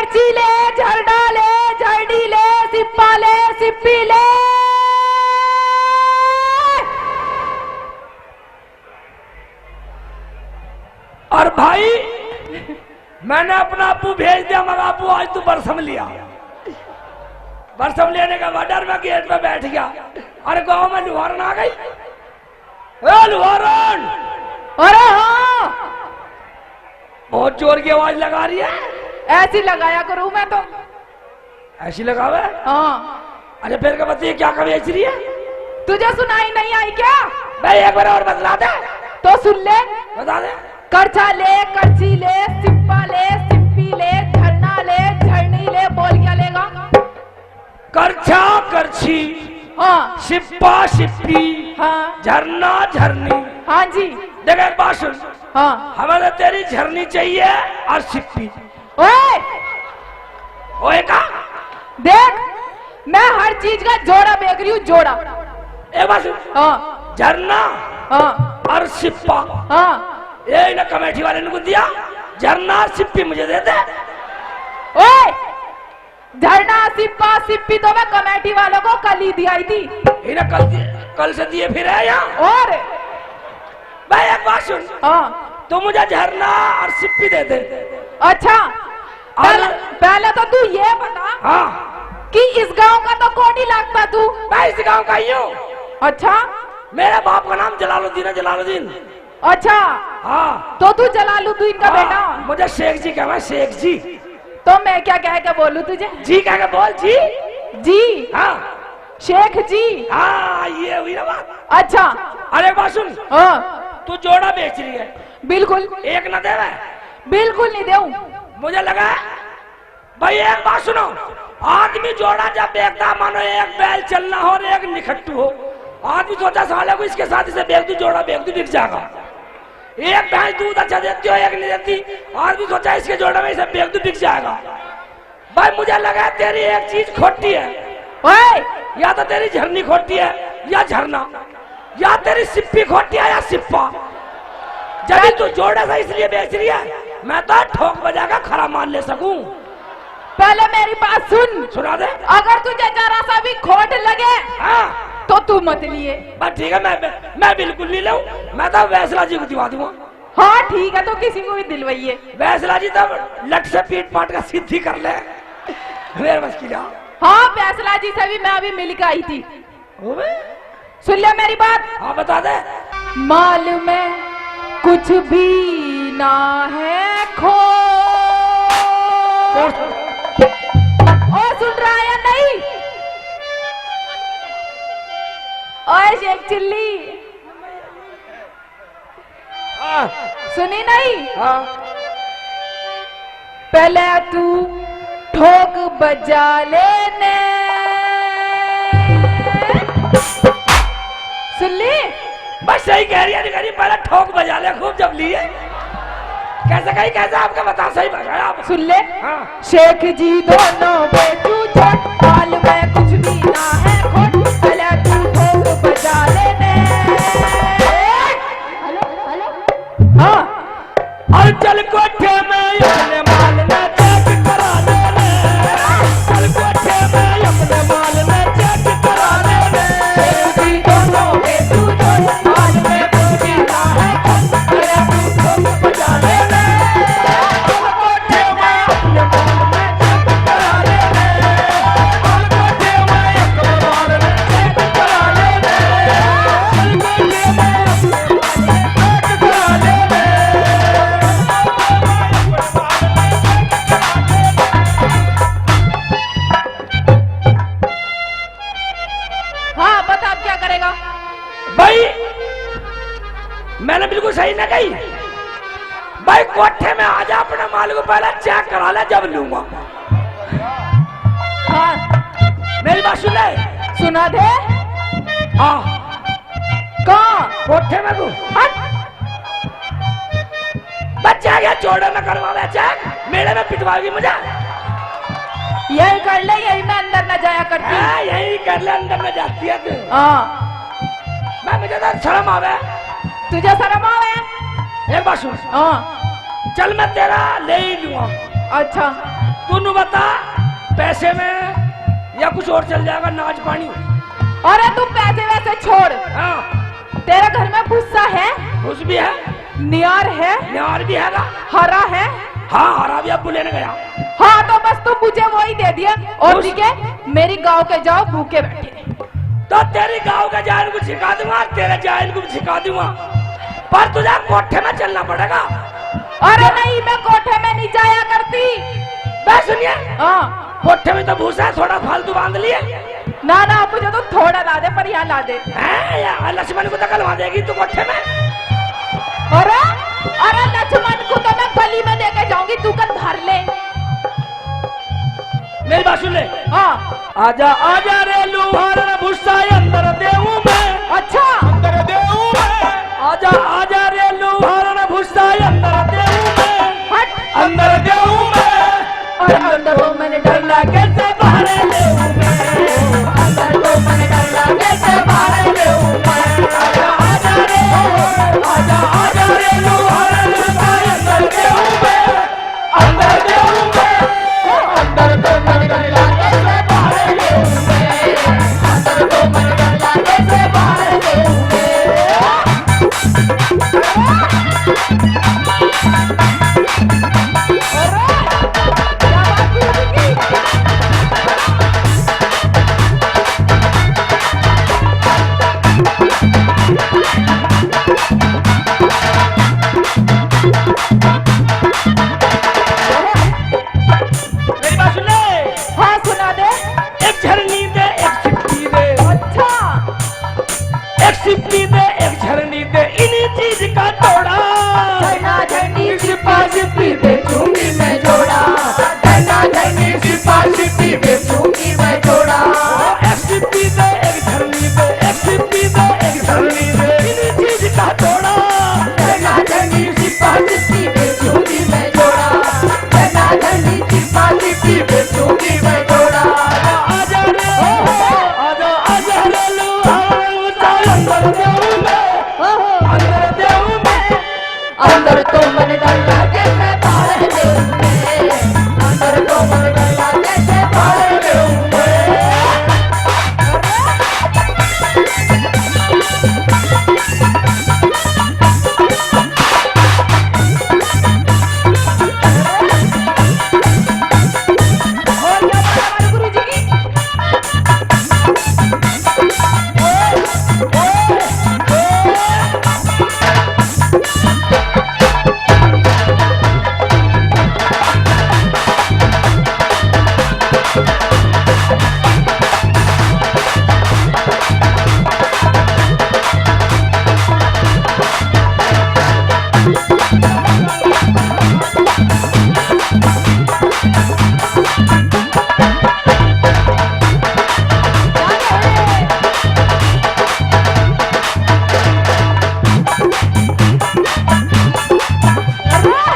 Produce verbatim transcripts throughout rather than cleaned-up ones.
ची ले, झरना ले, झरनी ले, सिप्पा ले, सिप्पी ले। और भाई, मैंने अपना अबू भेज दिया, मगर अबू आज तू बरसम लिया। बरसम लेने का बॉर्डर में गेट पे बैठ गया। अरे गांव में लुहारन आ गई। ए लुहारन! अरे हाँ। बहुत जोर की आवाज लगा रही है। ऐसी लगाया करूं मैं तो। ऐसी लगावे? हाँ। अरे फिर क्या बता, ये क्या कमी ऐसी रही है? तुझे सुनाई नहीं आई क्या? भाई एक बार और बतला दे। तो सुन ले। बता दे। करछा ले, करछी ले, सिप्पा ले, सिप्पी ले, झरना ले, झरनी ले, बोल क्या लेगा? करछा, करछी, हाँ। सिप्पा, सिप्पी, हाँ। झरना, झरनी। हाँ जी। देख एक बात सुन। हाँ। हमें तो तेरी झरनी चाहिए और सिप्पी। ओए! ओए का? देख, मैं हर चीज का जोड़ा बेच रही हूँ, जोड़ा। एक बात सुन। हाँ। झरना हाँ। और सिप्पा। हाँ। ये इन्हें कमेटी वाले ने को दिया, झरना और सिप्पी मुझे दे दे। ओए! झरना, सिप्पा, सिप्पी तो मैं कमेटी वालों को कल ही दियाई थी। इन्हें कल दिए, कल से दिए फिर है यहाँ। और? भाई एक बात सुन। हाँ। तू मुझे झरना और सिप्पी दे दे। अच्छा। और पहले, पहले तो तू ये बता हाँ। कि इस गांव का तो कौन ही लगता तू? मैं इस गांव का ही हूँ। अच्छा। मेरे बाप का नाम जलालुद्दीन है, जलालुद्दीन। अच्छा। हाँ। तो तू जलालुद्दीन का हाँ, बेटा? मुझे शेख जी कहना, शेख जी। तो मैं क्या कह के बोलूं तुझे? जी कह के बोल जी। जी। हाँ। शेख जी। हाँ, ये हुई ना बात। अच्छा। अरे एक बात सुन। हाँ। तू जोड़ा बेच रही है। बिल्कुल। एक ना देवे। बिल्कुल नहीं देऊं। मुझे लगा भाई एक बात सुनो, आदमी जोड़ा जब बेचता, मानो एक बैल चलना हो और एक निखट्टू हो, आदमी सोचा साले को इसके साथ इसे बेच दूं, जोड़ा बेच दूं, बिक जाएगा। एक भैंस दूध अच्छा देती हो, एक नहीं देती, आदमी सोचा इसके जोड़े में इसे बेच दूं, बिक जाएगा। भाई मुझे लगा तेरी एक चीज खोटी है। ओए! या तो तेरी झरनी खोटी है या झरना, या तेरी सिप्पी खोटी है या सिप्पा। जब भी तू जोड़े से इसलिए बेच रही है, मैं तो ठोक बजा का खरा माल ले सकूं। पहले मेरी बात सुन। सुना दे। अगर तुझे जरा सा भी खोट लगे, हाँ। तो तू मत लिए। बस ठीक है, मैं, मैं, मैं बिल्कुल नहीं लूं। मैं तो वैसला जी को दिवा दूंगा। हाँ, ठीक है, तो किसी को भी दिलवाइए। वैसला जी तो लट से पीट पाट का सिद्धि कर ले। मेरे बस की जा। हाँ, वैसला जी से भी मैं अभी मिल के आई थी। ओए। सुन ले मेरी बात। हाँ, बता दे। माल में कुछ भी ना है खो। और? ओ, सुन रहा है या नहीं? ओए शेख चिल्ली। हाँ। सुनी नहीं? हाँ। पहले तू ठोक बजा लेने। सुन ली? बस सही कह रही है, नहीं कह रही, पहले ठोक बजा ले खूब जब लिए। कैसे कही, कैसे आपका बता, सही बजाया आप। सुन ले। हाँ। शेख जी दोनों बेचू छोट, माल में कुछ भी ना है खोट, पहले तू ठोक बजा लेने। हाँ। और चल कोठे में अपने माल ना चेक करा ले रे। चल कोठे में अपने माल ना चेक करा ले रे। शेख जी दोनों बेचू छोट, माल में कुछ भी ना है खोट, पहले तू ठोक बजा लेने। चल कोठे में अपने माल ना चेक करा लेने। चल कोठे में अपने माल ना चेक करा लेने। चल कोठे में अपने माल ना चेक करा लेने। हाँ, बता अब क्या करेगा? भाई, मैंने बिल्कुल सही ना कही। भाई, कोठे में आ जा, अपने माल को पहले चेक करा ले, जब लूंगा। हाँ। मेरी बात सुन ले। सुना दे। हाँ। कहाँ? कोठे में तू। हट। बच्चा क्या जोड़े में करवा ले चेक, मेले में पिटवाएगी मुझे। यही कर ले, यही मैं अंदर न जाया करती। हाँ, यही कर ले, अंदर न जाती है तू। हाँ। मैं, मुझे तो शर्म आवे। तुझे शर्म आवे? एक बात सुन। हाँ। चल, मैं तेरा ले ही लूंगा। अच्छा। तू नू बता, पैसे में या कुछ और चल जाएगा, नाच पानी? अरे, तू पैसे वैसे छोड़। हाँ। तेरे घर में भूसा है? भूस भी है। नियार है? नियार भी हैगा। हरा है? हाँ, हरा भी अब्बू लेने गया। हाँ, तो बस तू मुझे वो ही दे दिया। और भूस। ठीक है, मेरी गाँव के जाओ, भूखे बैठे। तो तेरी गाँव के जाहिल को सिखा दूंगा, तेरे जाहिल को भी सिखा दूंगा, पर तुझे कोठे में चलना पड़ेगा। अरे नहीं, मैं कोठे में नहीं जाया करती। बस सुनिए। हाँ। कोठे में तो भूसा है, थोड़ा फालतू बांध लिए। ना, ना, मुझे तो थोड़ा ला दे, पर यहाँ ला दे। हैं, या लक्ष्मण को तो कलवा देगी तू कोठे में। अरे, अरे, लक्ष्मण को तो मैं गली में देके जाऊंगी, तू कल भर ले। मेरी बात सुन ले। हाँ। आजा, आजा रे लुहारन भुस्सा अंदर देऊं मैं। अच्छा। अंदर देऊं मैं। आजा, आजा रे लुहारन भुस्सा अंदर देऊं मैं। हट। अंदर देऊं मैं। और अंदर तो मैंने डर लागे से बाहर देऊं मैं। अंदर तो मैंने डर लागे से बाहर देऊं मैं। आजा, आजा रे, आजा, आजा रे लुहारन भुस्सा अंदर देऊं मैं। अंदर देऊं मैं, अंदर तो मन कर लागे से बाहर देऊं मैं, अंदर तो मन कर लागे से बाहर देऊं मैं। मेरी बात सुन ले। हाँ, सुना दे। एक झरनी दे, एक सिप्पी दे। अच्छा। एक सिप्पी दे, एक झरनी दे, इन्हीं चीज का तोड़ा। झरना झरनी सिप्पा सिप्पी बेचूंगी मैं जोड़ा। झरना झरनी सिप्पा सिप्पी बेचूंगी मैं जोड़ा। एक सिप्पी दे, एक झरनी दे, एक सिप्पी दे, एक झरनी दे, इन्हीं चीज का तोड़ा। झरना झरनी सिप्पा सिप्पी बेचूंगी मैं जोड़ा। झरना झरनी सिप्पा सिप्पी बेचूंगी मैं जोड़ा। आजा रे, आजा, आजा रे लुहार, अंदर देऊं मैं, अंदर देऊं मैं। अंदर तो मन डर लागे से बाहर देऊं मैं। अंदर तो मन डर लागे से बाहर देऊं मैं।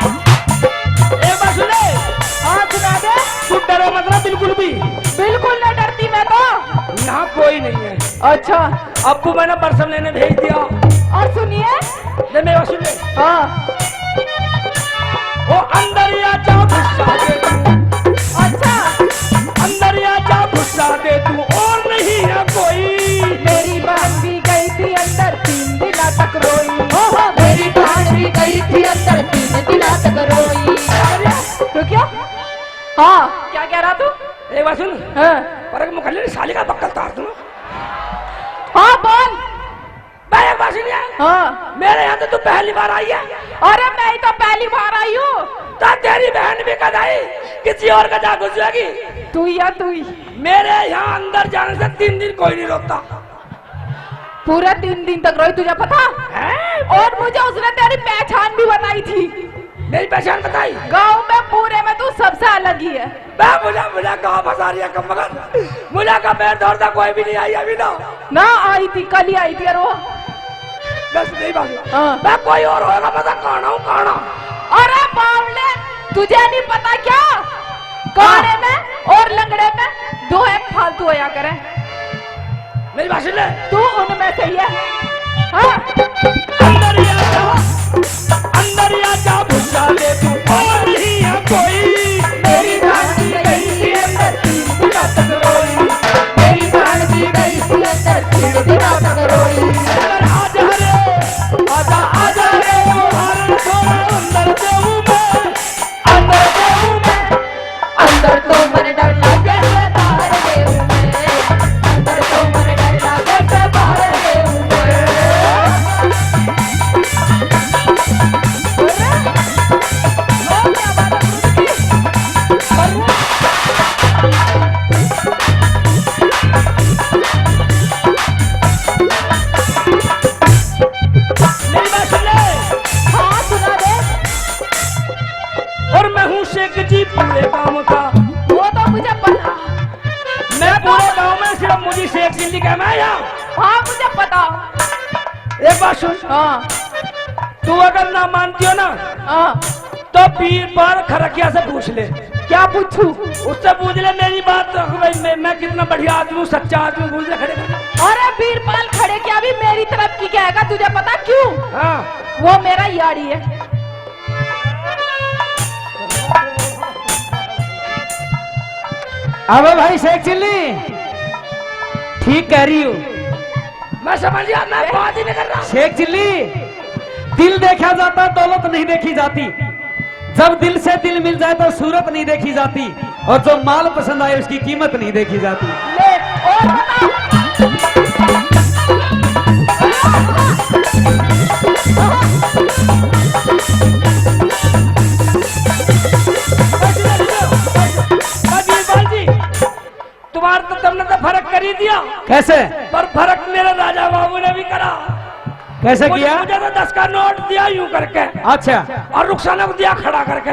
एक बात सुन ले। हाँ, सुना दे। तू डरे मत ना बिल्कुल भी। बिल्कुल नहीं डरती मैं तो। यहाँ कोई नहीं है। अच्छा। अब्बू मैंने बरसम लेने भेज दिया। और सुनिए। ले मेरी बात सुन ले। हाँ। ओ अंदर आ जा भुस्सा दे तू। अच्छा। अंदर आ जा भुस्सा दे तू, और नहीं है कोई। मेरी बहन भी गई थी अंदर तीन दिना तक रोई। ओहो, मेरी बहन भी गई थी अंदर तीन दिना तक रोई। अरे, तो क्या? हाँ, क्या कह रहा तू? एक बात सुन। हाँ। पर एक मुखल्ली साली का बक्कल तार दूं। हाँ, बोल। मैं एक बात सुनिए। हाँ। मेरे यहाँ तो तू पहली बार आई है। अरे, मैं ही तो पहली बार आई हूँ। तो तेरी बहन भी कद आई, किसी और का जा घुस जाएगी। तू ही है, तू ही। मेरे यहाँ अंदर जाने से तीन दिन कोई नहीं रोता। पूरे तीन दिन तक रोई, तुझे पता? हैं? और मुझे उसने तेरी पहचान भी बताई थी। मेरी पहचान बताई? गांव में पूरे में तू सबसे अलग ही है। बे, मुझे, मुझे कहाँ फंसा रही है कम बखत? मुझे कहा पैर दौड़ता कोई भी नहीं आई अभी तो। ना आई थी, कल ही आई थी यार वो। बस नहीं बात। हाँ। बे, कोई और होगा, पता कौन हूँ, कौन हूँ? अरे बावले, तुझे नहीं पता क्या? हाँ। काले में और लंगड़े में दो एक फालतू होया करे। मेरी बात सुन ले। तू उनमें से ही है। हाँ। अंदर ही आ जा। दरिया जा भुला दे तू, और नहीं है कोई। मेरी जान की गई थी अंदर तीन दिनों तक रोई। मेरी जान की गई थी अंदर तीन दिनों तक रोई। अंदर आ जा रे, आजा, आजा रे, वो हारन छोड़ा, अंदर जाऊं मैं, अंदर जाऊं मैं। अंदर तो मन डर लागे से बाहर ले हूँ मैं। अंदर तो मन डर लागे से बाहर ले हूँ मैं। अरे, ओ क्या बात है, गुरु जी। अरे। मेरी बात सुन ले। हाँ, सुना दे। और मैं हूँ शेख जी पूरे गांव का। वो तो मुझे पता। मैं पूरे गांव में सिर्फ मुझे शेख जी लिखा मैं यहाँ। हाँ, मुझे पता। एक बात सुन। हाँ। तू अगर ना मानती हो ना, हाँ। तो बीरपाल खरकिया से पूछ ले। क्या पूछूं? उससे पूछ ले मेरी बात, भाई, मैं, मैं कितना बढ़िया आदमी हूँ, सच्चा आदमी हूँ, पूछ ले खड़े खड़े। अरे बीरपाल खरकिया भी मेरी तरफ की कहेगा, तुझे पता क्यों? हाँ। वो मेरा यारी है। अबे भाई शेख चिल्ली, ठीक कह रही हूँ। मैं समझ गया, मैं बात ही नहीं कर रहा। शेख चिल्ली, दिल देखा जाता, दौलत नहीं देखी जाती। जब दिल से दिल मिल जाए तो सूरत नहीं देखी जाती, और जो माल पसंद आए उसकी कीमत नहीं देखी जाती। ले, और बता। तुम्हारे तो, तुमने तो फर्क कर ही दिया। कैसे? पर फर्क मेरे राजा बाबू ने भी करा। कैसे मुझे, किया? मुझे तो दस का नोट दिया यूं करके। अच्छा। और रुखसाना को दिया खड़ा करके।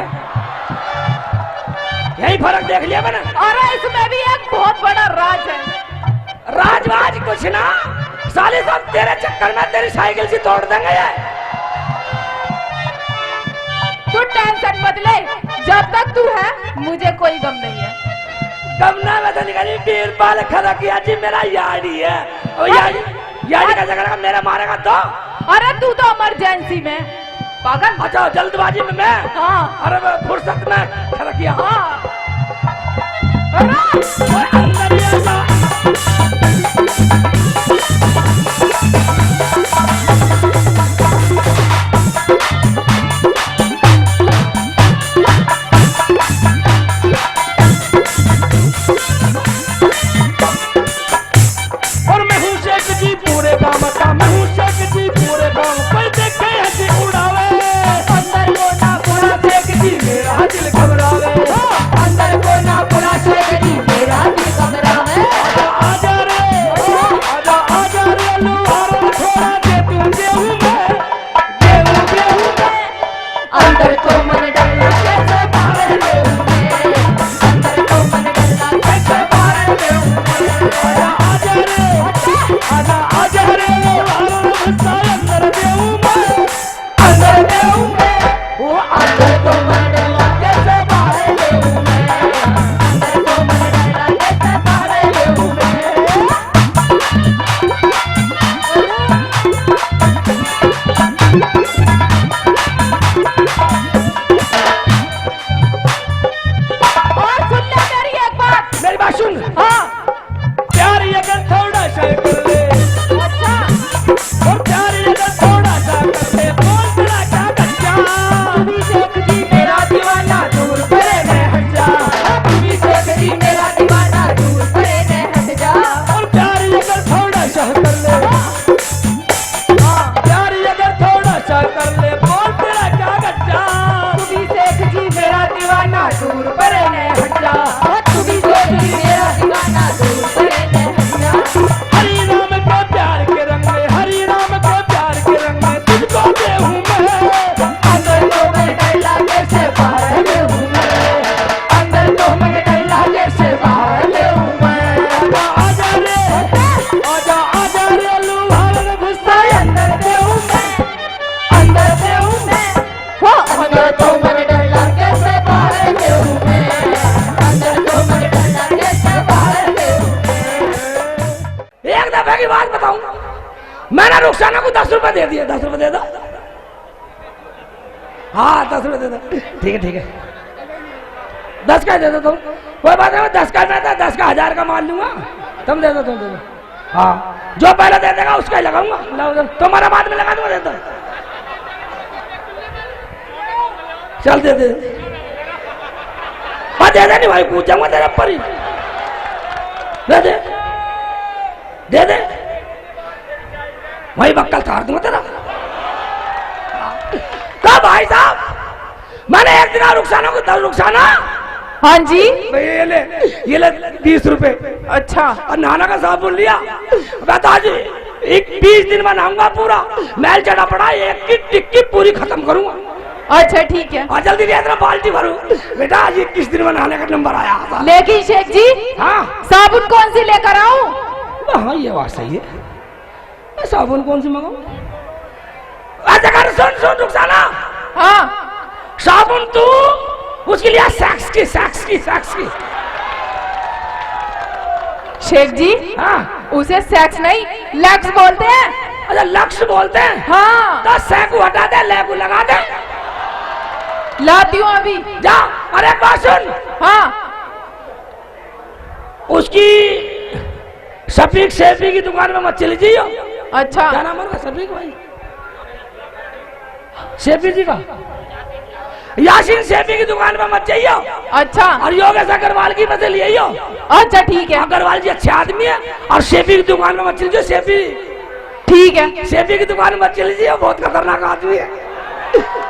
यही फर्क देख लिया मैंने। अरे इसमें भी एक बहुत बड़ा राज है। राजवाज कुछ ना, साली साहब तेरे चक्कर में तेरी साइकिल सी तोड़ देंगे ये। तू टेंशन मत ले, जब तक तू है मुझे कोई गम नहीं है। गम ना वैसे निकाली, बीरपाल खरकिया जी मेरा यारी है। और यारी, यारी का झगड़ा मेरा मारेगा तो? अरे तू तो इमरजेंसी में पागल। अच्छा, जल्दबाजी में मैं? हाँ। अरे मैं फुर्सत में खरकिया। हाँ। अरे, ओए, अंदर ही आ जा। और मैं हूँ शेख जी पूरे गांव का, मैं हूँ शेख जी पूरे गांव। कोई देखे हंसी उड़ावे। अंदर को ना पूरा शेख जी मेरा दिल घबरावे। अंदर को ना पूरा शेख जी मेरा दिल घबरावे। आजा, आजा रे, आजा, आजा रे, लुहार छोड़ा दे तू गेहूं में, गेहूं, गेहूं में। अंदर तो मन डर लगे से बाहर ले हूँ मैं। अंदर तो मन डर लगे से बाहर ले हूँ मैं। आजा, आजा रे, आजा, आजा रे, लो, लो, लो, गुस्सा अंदर ले हूँ मैं। अंदर ले हूँ मैं। वो अंदर तो मन डर लगे से बाहर ले हूँ मैं। अंदर तो मन डर लगे से बाहर ले हूँ मैं। और सुन ले मेरी एक बात। मेरी बात सुन। हाँ। प्यार ये कर थोड़ा सा कर ले। अच्छा। और प्यार ये कर थोड़ा सा कर ले, बोल तेरा क्या बच्चा। तू भी शेख जी मेरा दीवाना, दूर परे ने हट जा। तू भी शेख जी मेरा दीवाना, दूर परे ने हट जा। और प्यार ये कर थोड़ा सा कर ले। प्यार ये अगर थोड़ा सा कर ले, बोल तेरा क्या गच्चा। तू भी शेख जी मेरा दीवाना, दूर परे ने हट जा। तू भी शेख जी मेरा दीवाना, दूर परे ने हट जा। हरी राम के प्यार के रंग में, हरी राम के प्यार के रंग में तुझको दे हूँ मैं। अंदर तो मैं डर लागे से बाहर में हूँ मैं। अंदर तो मैं डर लागे से बाहर में हूँ मैं। आजा, आजा रे, आजा, आजा रे, लुहार गुस्सा अंदर से हूँ मैं, अंदर से हूँ मैं। हो, अंदर तो मन डर लागे से बाहर से हूँ मैं, अंदर तो मन डर लागे से बाहर से हूँ मैं। एक दफे की बात बताऊं, मैंने रुखसाना को दस रुपए दे दिए, दस रुपए दे दो। हाँ, दस रुपये दे दो। ठीक है, ठीक है, दस का दे दो तुम। कोई बात नहीं, दस का मैं था, दस का हजार का मान लूंगा। तुम दे दो, तुम दे दो। हाँ, जो पहले दे देगा उसका ही लगाऊंगा। लाओ, दो। तुम्हारा बाद में लगा दूंगा, दे दो। चल, दे दे। हाँ, दे दे, नहीं भाई, कूद जाऊंगा तेरे ऊपर ही। दे दे, दे दे। वही बक्कल तार दूंगा तेरा। तो भाई साहब, मैंने एक दिन रुखसाना को दस रुखसाना। हाँ जी। भाई, ये ले, ये ले, बीस रुपए। अच्छा। और नहाना का साबुन लिया। मैं तो आज एक बीस दिन में नहाऊंगा पूरा। मैल चढ़ा पड़ा, एक की टिक्की पूरी खत्म करूंगा। अच्छा, ठीक है। और जल्दी ले, इतना बाल्टी भरूं। बेटा, आज इक्कीस दिन में नहाने का नंबर आया था। लेकिन शेख जी, हाँ। साबुन कौन सी लेकर आऊं? हाँ, ये बात सही है। मैं साबुन कौन सी मंगाऊं? अच्छा, कर, सुन, सुन, रुखसाना। हाँ। साबुन तू उसके लिए सेक्स की, सेक्स की, सेक्स की। शेख जी, हाँ। उसे सेक्स नहीं, लक्स बोलते हैं। अच्छा, लक्स बोलते हैं? हाँ। तो से को हटा दे, ले को लगा दे। लाती हूँ अभी। जा। अरे, बात सुन। हाँ। उसकी शफीक सेफी की दुकान में मत चली जाइयो। अच्छा। क्या नाम है उनका? शफीक भाई, सेफी जी का, यासीन सेफी की दुकान में मत जाइयो। अच्छा। और योगेश अग्रवाल की मत ले आइयो। अच्छा, ठीक है। अग्रवाल जी अच्छे आदमी है। और सेफी की दुकान में मत चली जाइयो, सेफी। ठीक है। सेफी की दुकान मत चली जाइयो, बहुत खतरनाक आदमी है।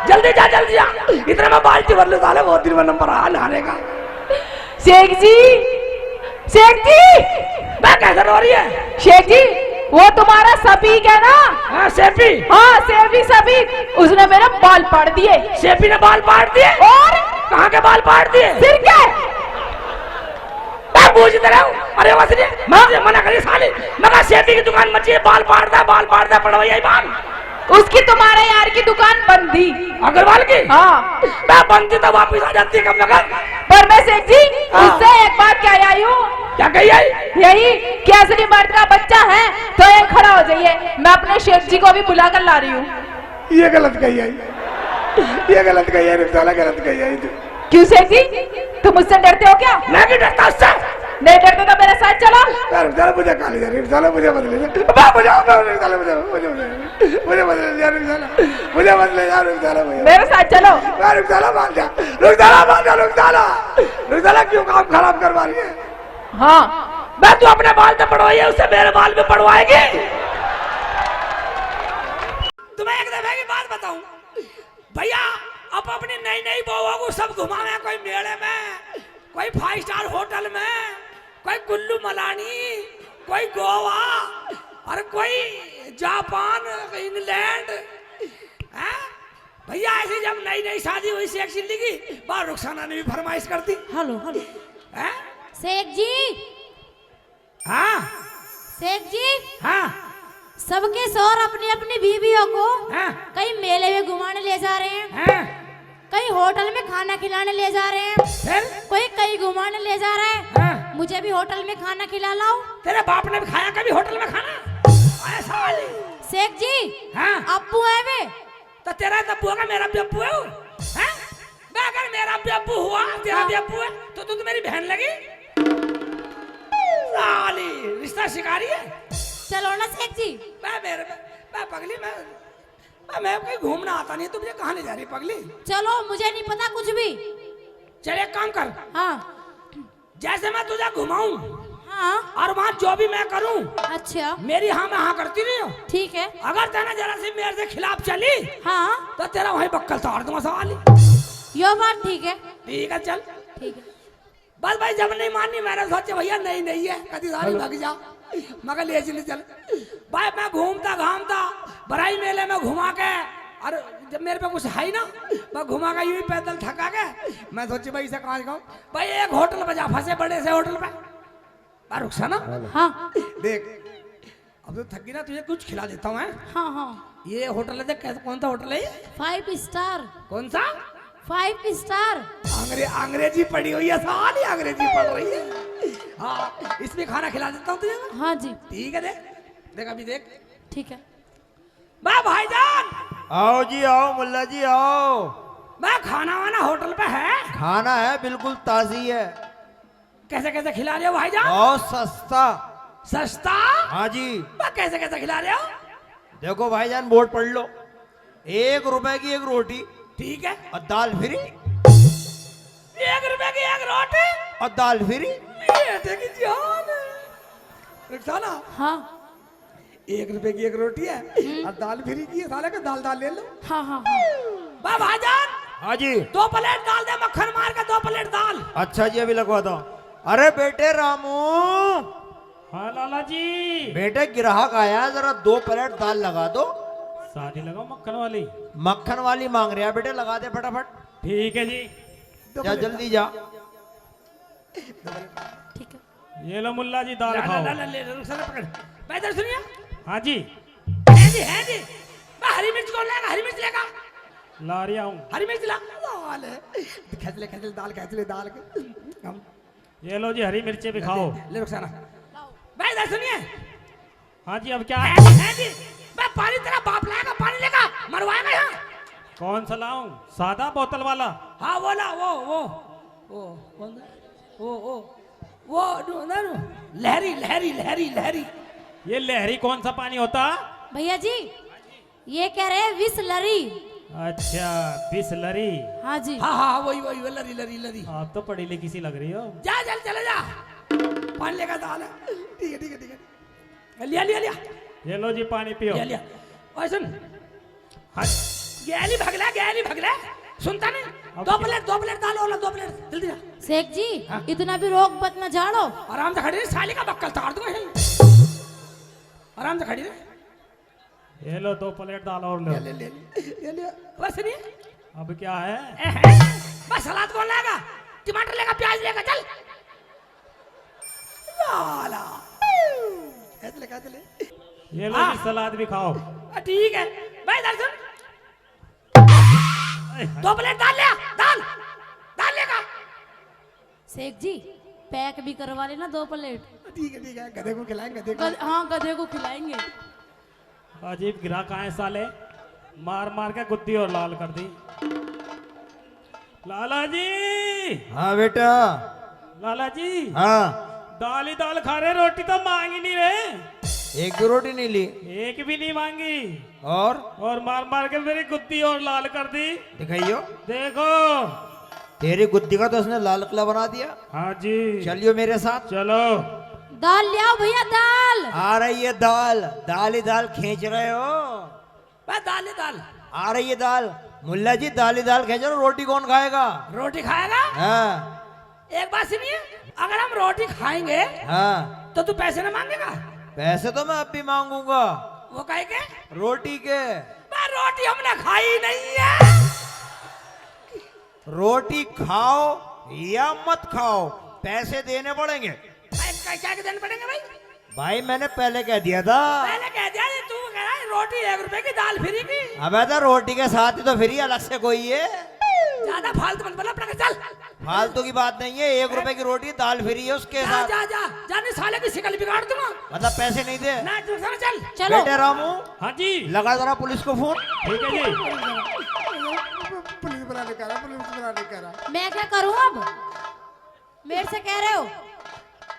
जल्दी जा, जल्दी जा। इतने में बाल्टी भर ले साले, बहुत दिन में नंबर आया नहाने का। शेख जी, शेख जी। मैं कैसे रो रही है? शेख जी, वो तुम्हारा सफीक है ना? हाँ, सेफी। हाँ, सेफी सफीक, उसने मेरे बाल पाड़ दिए। सेफी ने बाल पाड़ दिए? और? कहाँ के बाल पाड़ दिए? सिर के। मैं पूछता रहा हूँ। अरे, वैसे नहीं, मैं तुझे मना करी साली। मैं कहा, सेफी की दुकान मत जाइए, बाल पाड़ता है, बाल पाड़ता है, पड़वा यही बाल। उसकी तुम्हारे यार की दुकान बंद थी। अग्रवाल की? हाँ। मैं बंद थी तो वापस आ जाती कम से कम। पर मैं सेठ जी, हाँ। उससे एक बात कह आई हूँ। क्या कही आई? यही कि असली मर्द का बच्चा है तो एक खड़ा हो जाइए। मैं अपने शेख जी को भी बुला कर ला रही हूँ। ये गलत कही आई, ये गलत कही आई, रुखसाना, गलत कही आई तू। क्यों सेठ जी, तुम मुझसे डरते हो क्या? मैं क्यों डरता उससे? नहीं डरते तो मेरे साथ चलो। यार, रुखसाना, मुझे कहाँ ले जा रही है? रुखसाना, मुझे मत ले जा। मैं, मुझे, मैं, रुखसाना, मुझे, मुझे, मुझे मत ले जा, रुखसाना। मुझे मत ले जा, रुखसाना, मुझे। मेरे साथ चलो। यार, रुखसाना, मान जा। रुखसाना, मान जा, रुखसाना। रुखसाना, क्यों काम खराब करवा रही है? हाँ। मैं, तू अपने बाल तो पड़वाई है, उससे मेरे बाल भी पड़वाएगी। तुम्हें एक दफे की बात बताऊं भैया, अब अपनी नई नई बहुओं को सब घुमावे, कोई मेले में, कोई फाइव स्टार होटल में, कोई कुल्लू मनाली, कोई गोवा, और कोई जापान, इंग्लैंड, हैं? भैया, ऐसी जब नई नई शादी हुई शेख चिल्ली की, बार रुखसाना ने भी फरमाइश कर दी। Hello, hello. हैं? शेख जी। हाँ। शेख जी। हाँ। सबके शौहर अपनी अपनी बीवियों को हाँ। कहीं मेले में घुमाने ले जा रहे हैं, हाँ। कहीं होटल में खाना खिलाने ले जा रहे हैं, फिर? कोई कहीं घुमाने ले जा रहा है। हाँ। मुझे भी होटल में खाना खिला लाओ। तेरे बाप ने भी खाया कभी होटल में खाना? अरे साली। शेख जी, हाँ। अब्बू है वे। तो तेरा तब्बू होगा, मेरा भी अब्बू है वो। हैं? मैं अगर मेरा भी अब्बू हुआ, तेरा हाँ। भी अब्बू है, तो तू तो मेरी बहन लगी। साली, रिश्ता शिकारी है। चलो ना शेख जी। मैं मेरे, मैं, मैं पगली, मैं, मैं, मैं कहीं घूमना आता नहीं, तू मुझे कहाँ ले जा रही पगली? चलो, मुझे नहीं पता कुछ भी। चल, एक काम कर। हाँ। जैसे मैं तुझे घुमाऊं हाँ। और वहां जो भी मैं करूं, अच्छा। मेरी हाँ में हाँ करती रही हो। ठीक है। अगर तेरा जरा सी मेरे से खिलाफ चली हाँ। तो तेरा वहीं बक्कल ताड़ दूंगा साली। यो बात ठीक है। ठीक है, चल। ठीक है। बस भाई, जब नहीं मानी, मैंने सोचे भैया नहीं, नहीं है, कदी सारी भाग जा। मगर ले चली चल। भाई, मैं घूमता घामता बराई मेले में घुमा के, और जब मेरे पे कुछ है ही ना, मैं घुमा के यूं ही पैदल थका के, मैं सोची भाई इसे कहाँ जाऊँ। भाई, एक होटल पे जा फंसे, बड़े से होटल पे। बार रुखसाना। हाँ। देख, अब तो थकी ना, तुझे कुछ खिला देता हूँ, हैं? हाँ, हाँ। ये होटल है, देख, कैसा, कौन सा होटल है ये? Five star. कौन सा? Five star. अंग्रे-, अंग्रेजी पढ़ी हुई है, साली अंग्रेजी पढ़ रही है। हाँ, इसमें खाना खिला देता हूँ तुझे। हाँ जी। ठीक है, देख, देख, अभी देख। ठीक है। वाह भाईजान। आओ जी, आओ मुल्ला जी, आओ। मैं खाना वाना होटल पे है? खाना है, बिल्कुल ताजी है। कैसे कैसे खिला रहे हो भाईजान? बहुत सस्ता। सस्ता? हाँ जी। मैं कैसे कैसे खिला रहे हो? देखो भाईजान, बोर्ड पढ़ लो। एक रुपए की एक रोटी। ठीक है। और दाल फ्री। एक रुपए की एक रोटी। और दाल फ्री। ये देखी जान। रुखसाना। हाँ। एक रुपए की एक रोटी है। हम्म। और दाल फ्री की है, साले का दाल दाल ले लो। हाँ, हाँ, हाँ। वाह भाईजान। हाँ जी। दो प्लेट दाल दे, मक्खन मार के दो प्लेट दाल। अच्छा जी, अभी लगवा दो। अरे बेटे रामू। हाँ लाला जी। बेटे, ग्राहक आया है, जरा दो प्लेट दाल लगा दो। सादी लगाओ मक्खन वाली। मक्खन वाली मांग रहा है बेटे, लगा दे फटाफट। ठीक है जी। जा जल्दी जा। ठीक है। ये लो मुल्ला जी, दाल ला, खाओ। ला, ला, ले, रुक, साला पकड़। भाई, इधर सुनिए। हाँ जी। है जी, है जी। मैं हरी मिर्च कौन लेगा? हरी मिर्च लेगा? ला रही हूँ। हरी मिर्च ला। ला ले। खेच ले, खेच ले, दाल खेच ले, दाल। हम ये लो जी, हरी मिर्चें भी खाओ। ले, ले, रुक साला। भाई, इधर सुनिए। हाँ जी, अब क्या? है जी, है जी। मैं पानी, तेरा बाप लाएगा, पानी लेगा, मरवाएगा यहाँ। कौन सा लाऊं? सादा बोतल वाला? हाँ, वो ला, वो, वो, वो, कौन सा? वो, वो, वो, नो, ना, नो। लहरी, लहरी, लहरी, लहरी। ये लहरी कौन सा पानी होता? भैया जी, ये कह रहे हैं बिसलरी। अच्छा, बिसलरी। हाँ जी। हाँ, हाँ, हाँ, वही, वही, वही, लरी, लरी, लरी। आप तो पढ़ी लिखी सी लग रही हो। जा, जल्दी चले जा। पानी लेकर दाल है। ठीक है, ठीक है, ठीक है। लिया, लिया, लिया। ये लो जी, पानी पियो। लिया, लिया। ओए सुन। हाँ। गैली भगला, गैली भगला। सुनता नहीं? अब दो क्या? प्लेट, दो प्लेट दाल और ला, दो प्लेट, जल्दी जा। सेठ जी, हाँ। इतना भी रोग मत ना झाड़ो। आराम से खड़ी रह, साली का बक्कल तार दूंगा यहीं। आराम से खड़ी रह। ये लो, दो प्लेट दाल और लो। ले, ले, ले, ले, ले, ले। बस नहीं। अब क्या है? एहे, बस सलाद कौन लाएगा? टमाटर लेगा, प्याज लेगा, चल। लाला। कैसे ले, कैसे ले? ये लो हाँ। जी, सलाद भी खाओ। आ, ठीक है। भाई, इधर सुन। दो प्लेट दाल ले आ, दाल। दाल लेगा। सेठ जी, पैक भी करवा लेना दो प्लेट। ठीक है, ठीक है, गधे को खिलाएंगे, गधे को। गध-, हाँ, गधे को खिलाएंगे। अजीब गिराक आए साले, मार मार के गुद्दी और लाल कर दी। लाला जी। हाँ बेटा। लाला जी। हाँ। दाल ही दाल खा रहे, रोटी तो मांग ही नहीं रहे। एक भी रोटी नहीं ली। एक भी नहीं मांगी। और? और मार मार के मेरी गुद्दी और लाल कर दी। दिखाइयो। देखो। तेरी गुद्दी का तो उसने लाल किला बना दिया। हाँ जी। चलियो मेरे साथ। चलो। दाल ले आओ भैया, दाल। आ रही है दाल, दाल ही दाल खींच रहे हो। बस दाल ही दाल। आ रही है दाल। मुल्ला जी, दाल ही दाल खींच रहे हो, रोटी कौन खाएगा? रोटी खाएगा? हाँ। एक बात सुनिए, अगर हम रोटी खाएंगे, हाँ। तो तू पैसे ना मांगेगा? पैसे तो मैं अब भी मांगूंगा। वो काहे के? रोटी के। बस रोटी हमने खाई नहीं है। रोटी खाओ या मत खाओ, पैसे देने पड़ेंगे। भाई, क्या, क्या देने पड़ेंगे भाई? भाई, मैंने पहले कह दिया था। पहले कह दिया, ये तू कह रहा है रोटी एक रुपए की, दाल फ्री की। अबे, तो रोटी के साथ ही तो फ्री, अलग से कोई है? ज्यादा फालतू मत बोला, अपना चल। फालतू की बात नहीं है, एक रुपए की रोटी, दाल फ्री है उसके जा, साथ। जा, जा, जा, नहीं साले की शिकल बिगाड़ दूंगा। मतलब पैसे नहीं दे? ना, तू चल। चलो। बेटे रामू। हाँ जी। लगा जरा पुलिस को फोन। ठीक है जी। पुलिस बुलाने कह रहा, पुलिस बुलाने कह रहा। मैं क्या करूँ अब? मेरे से कह रहे हो?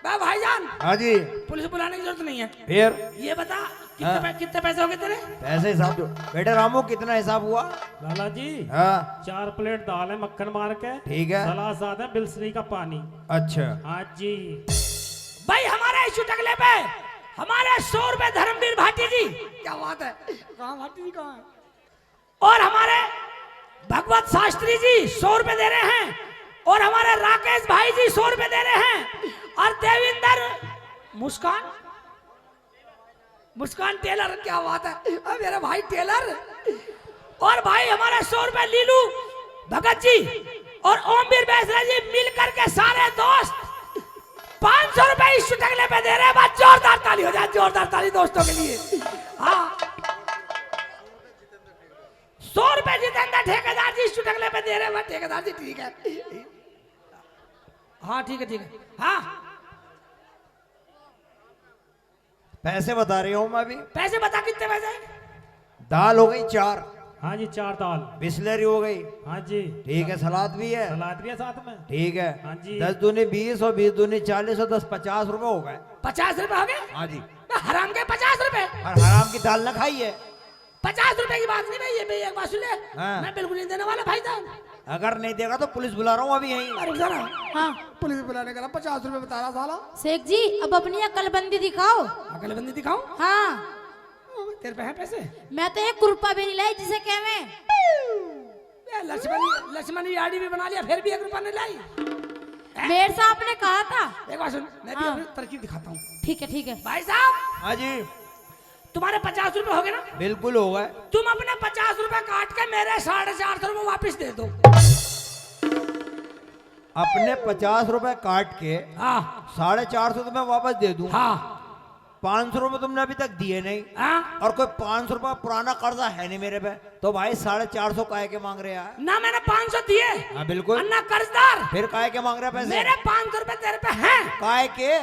बा भाईजान। हाँ जी। पुलिस बुलाने की जरूरत नहीं है। फिर? ये बता, कितने हाँ। पै-, कितने पैसे हो गए तेरे? पैसे हिसाब दो। बेटे रामू, कितना हिसाब हुआ? लाला जी, हाँ। चार प्लेट दाल है मक्खन मार के। ठीक है। सलाद साथ है बिसलरी का पानी। अच्छा। हाँ जी। भाई, हमारे इस चुटकले पे हमारे सौ रुपए धर्मवीर भाटी जी। क्या बात है? कहाँ भाटी जी, कहाँ है? और हमारे भगवत शास्त्री जी सौ रुपए दे रहे हैं, और हमारे राकेश भाई जी सौ रुपए दे रहे हैं, और देविंदर मुस्कान, मुस्कान टेलर, क्या बात है, अब मेरा भाई टेलर, और भाई हमारे सौ रुपए लीलू भगत जी और ओमवीर बैसरा जी मिलकर के सारे दोस्त पाँच सौ रुपए इस चुटकले पे दे रहे हैं। बस जोरदार ताली हो जाए, जोरदार ताली दोस्तों के लिए। हाँ, सौ रुपए जितेंद्र ठेकेदार जी इस चुटकले पे दे रहे हैं। ठेकेदार जी, ठीक है। हाँ, ठीक है, ठीक है। हाँ, पैसे बता रही हूँ मैं अभी। पैसे बता, कितने पैसे? दाल हो गई चार। हाँ जी, चार दाल। बिस्लरी हो गई। हाँ जी। ठीक है, सलाद भी है। सलाद भी है साथ में। ठीक है। हाँ जी। दस दूनी बीस और बीस दूनी चालीस और दस पचास रुपए हो गए। पचास रुपए हो गए? हाँ जी। मैं हराम के पचास रुपए? और हराम की दाल ना खाई है। पचास रुपए की बात नहीं भाई, ये भी एक बात सुन ले। हाँ। मैं बिल्कुल नहीं देने वाला भाई साहब। अगर नहीं देगा तो पुलिस बुला रहा हूँ अभी यहीं। अरे रुक जरा। हाँ। पुलिस बुलाने का ना, पचास रुपए बता रहा साला। शेख जी, अब अपनी अकलबंदी दिखाओ। अकलबंदी दिखाऊं? हाँ। तेरे पे है पैसे? मैं तो एक रुपया भी नहीं लाई जिसे कहवे। ए, लक्ष्मण, लक्ष्मण की आड़ी भी बना लिया, फिर भी एक रुपया नहीं लाई। मेरे से आपने कहा था। एक बात सुन, मैं भी हाँ। अपनी तरकीब दिखाता हूँ। ठीक है, ठीक है। भाई साहब। हाँ जी। तुम्हारे पचास रुपए हो गए ना? बिल्कुल हो गए। तुम अपने पचास रुपए काट के मेरे साढ़े चार सौ रुपए वापस दे दो। अपने पचास रुपए काट के हाँ। साढ़े चार सौ तो मैं वापस दे दूं। हाँ। पाँच सौ रुपए तुमने अभी तक दिए नहीं। हाँ। और कोई पाँच सौ रुपए पुराना कर्जा है नहीं मेरे पे, तो भाई साढ़े चार सौ काय के मांग रहे यार? ना मैंने पाँच सौ दिए। हाँ, बिल्कुल। और ना कर्जदार। फिर काय के मांग रहे पैसे? मेरे पाँच सौ रुपए तेरे पे हैं। काय के?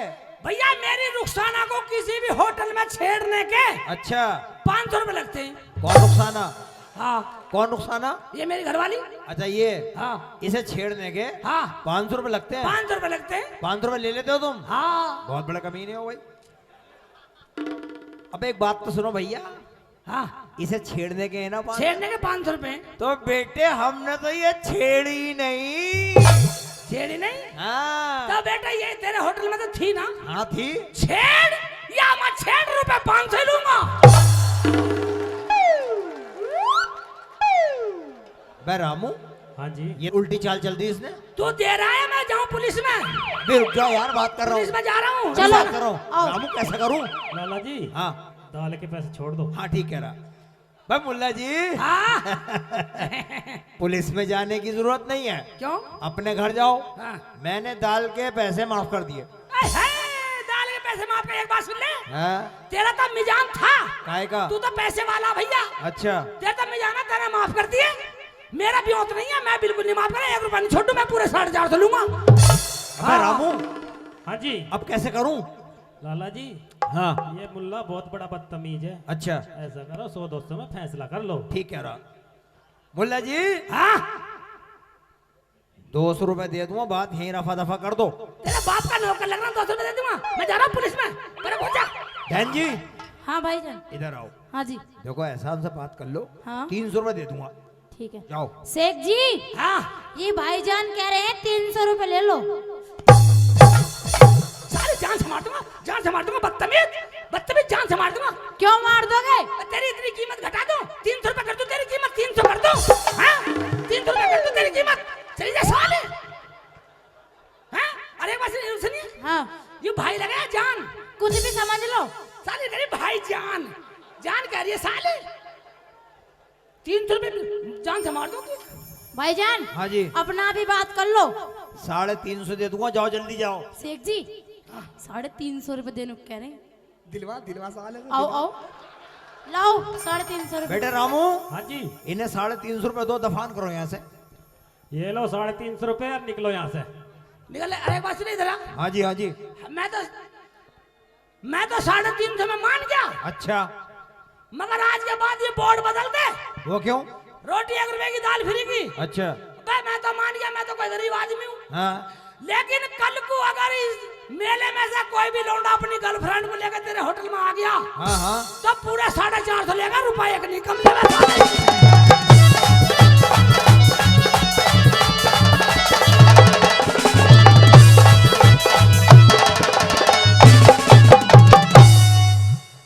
भैया, मेरी रुखसाना को किसी भी होटल में छेड़ने के अच्छा। पाँच सौ रुपए लगते हैं। कौन रुखसाना? हाँ। कौन रुखसाना? ये मेरी घरवाली। अच्छा, ये? हाँ। इसे छेड़ने के हाँ। पाँच सौ रुपए लगते हैं? पाँच सौ रुपए लगते हैं। पाँच सौ रुपए ले लेते हो तुम? हाँ। बहुत बड़े कमीने हो भाई। अब एक बात तो सुनो भैया। हाँ। इसे छेड़ने के हैं ना पाँच सौ? छेड़ने के पाँच सौ रुपए। तो बेटे, हमने तो ये छेड़ी नहीं। छेड़ी नहीं? हाँ। तो बेटा, ये तेरे होटल में तो थी ना? हाँ, थी। छेड़ या मत छेड़, रुपए पाँच सौ ही लूंगा। बे रामू। हाँ जी। ये उल्टी चाल चल दी इसने। तू दे रहा है, मैं जाऊं पुलिस में? बे रुक जाओ यार, बात कर रहा हूँ। पुलिस में जा रहा हूँ। चलो, बात कर रहा हूँ। आओ। रामू, कैसा करूँ? लाला जी, हाँ। दाल के पैसे छोड़ दो। हाँ, ठीक कह रहा। भाई मुल्ला जी। हाँ। पुलिस में जाने की जरूरत नहीं है। क्यों? अपने घर जाओ। हाँ। मैंने दाल के पैसे माफ कर दिए। ए, हे, दाल के पैसे माफ कर, एक बात सुन ले। हाँ। तेरा तो मिजान था। काय का? तू तो पैसे वाला भैया। अच्छा। तेरा तो मिजान है, तेरा माफ कर दिए। मेरा ब्योत नहीं है, मैं बिल्कुल नहीं माफ करा, एक रुपया नहीं छोड़ू, मैं पूरे साढ़े चार सौ लूंगा। अबे हाँ। रामू। हाँ जी। अब कैसे करूं? लाला जी। हाँ। ये मुल्ला बहुत बड़ा बदतमीज है। अच्छा। ऐसा करो, सौ दो सौ में फैसला कर लो। ठीक कह रहा। मुल्ला जी। हाँ। दो सौ रुपए दे दूंगा, बात यहीं रफा दफा कर दो। तेरे बाप का नौकर लग रहा, दो सौ रुपए दे दूंगा। मैं जा रहा हूँ पुलिस में। पर पहुंचा। बहन जी। हाँ भाईजान। इधर आओ। हाँ जी। देखो, एहसान से बात कर लो। हाँ। तीन सौ रुपए दे दूंगा। ठीक है। जाओ। शेख जी। हाँ। ये भाईजान कह रहे हैं तीन सौ रुपए ले लो। सारी जान से मार दूंगा, जान से मार दूंगा, बदतमीज, बदतमीज, जान से मार दूंगा। क्यों मार दोगे? तेरी इतनी कीमत घटा दूं, तीन सौ रुपए कर दूं तेरी कीमत, तीन सौ कर दूं, हाँ? तीन सौ रुपए कर दूं तेरी कीमत, चली जा साले। हाँ? अरे एक बात सुनिए, सुनिए। हाँ। ये भाई लगा है जान। कुछ भी समझ लो। साले तेरे भाई जान, जान कह रही है साले। तीन सौ रुपए जान से मार दूंगी। भाईजान, हाँ जी। अपना भी बात कर लो। साढ़े तीन सौ दे दूंगा, जाओ जल्दी जाओ। शेख जी, साढ़े तीन सौ रुपए देने को कह रहे हैं। दिलवा, दिलवा साले से आओ, दिलवा। आओ। लाओ, साढ़े तीन सौ रुपए। बेटे रामू। हाँ जी। इन्हें साढ़े तीन सौ रुपए दो, दफान करो यहाँ से। ये लो साढ़े तीन सौ रुपए और निकलो यहाँ से। निकल ले, अरे बस नहीं इधर आ। हाँ जी, हाँ जी। मैं तो मैं तो साढ़े तीन सौ में मान गया। अच्छा। मगर आज के बाद ये बोर्ड बदल दे। वो क्यों? रोटी एक रुपए की, दाल फ्री की। अच्छा। अबे मैं तो मान गया, मैं तो कोई गरीब आदमी हूँ। हाँ। लेकिन कल को अगर इस मेले में से कोई भी लौंडा अपनी गर्लफ्रेंड को लेकर तेरे होटल में आ गया, हाँ, हाँ। तो पूरे साढ़े चार सौ लेगा, रुपया एक नहीं कम लेगा।